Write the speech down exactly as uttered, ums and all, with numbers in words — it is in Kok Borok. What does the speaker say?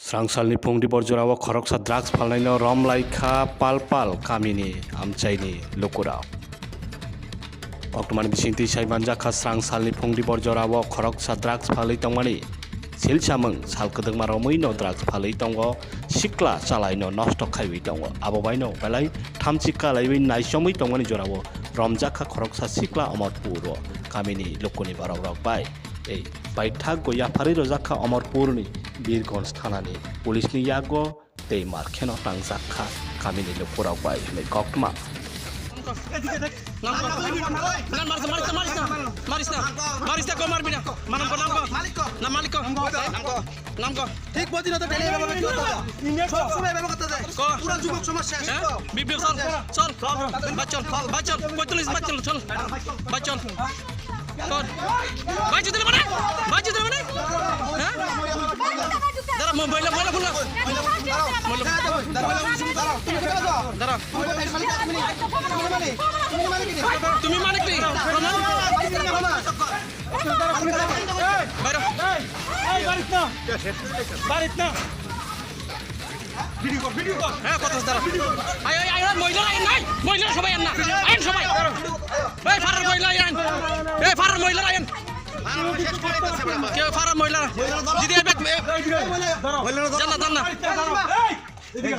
Srangsalni phungdi borjorao khoroksa drugs phalnaino romlaikha Palpal kamini amchaini lukurok. Koktwmani bisingtwi saimanjakha, srangsalni phungdi borjorao khoroksa drugs phalwi tongmani silsamung sal kwdwkma romwino drugs phalwi tongo, sikla chalaino nosto khaiwi tongo. Abo baino belai thamchi kalaiwi naichomwi tongmani jorao romjakha khoroksa sikla Omorpuro kamini lukuni borok rok bai. Tei paithakgo yapharwi rwjakha Omorpurni Birgonj thanani police ni yago tei mar kheno tangjak kha kamini lukurok bai hwnwi koktwma. Maris na, maris na, maris na, maris na, maris na, ko marbi na. Manam ko, nam ko. Maliko. Na maliko. Nam ko. Nam ko. ঠিক বুঝি না তো ডেলি এভাবে করতে যায়। সব সময় এভাবে করতে যায়। কো। পুরো যুবক সমাজ শেষ। হ্যাঁ? বিপ্লব চল, চল। ভাই চল, ভাই চল। পঁয়তাল্লিশ ভাই চল, চল। ভাই চল। চল। ভাই চল মানে? ভাই চল মানে? হ্যাঁ? দাঁড়া, ম-, মহিলা, মহিলা ফোন লাও। মহিলা, দাঁড়া। তুমি মালিক নি? প্রমাণ? বাইরো। এই, এই, বাড়িত না। বাড়িত না। ভিডিও কর, ভিডিও কর। হ্যাঁ, কথা দাঁড়া। আয়, আয়, আয়, মহিলা আইন নাই। মহিলা সবাই আন না। আইন সবাই। এই, ফারার মহিলা আইন। এই, ফারার মহিলা আইন। কেউ ফারার মহিলা। দিদি, এই, ব্যাগ, এ, জান না, জান না। এদিকে।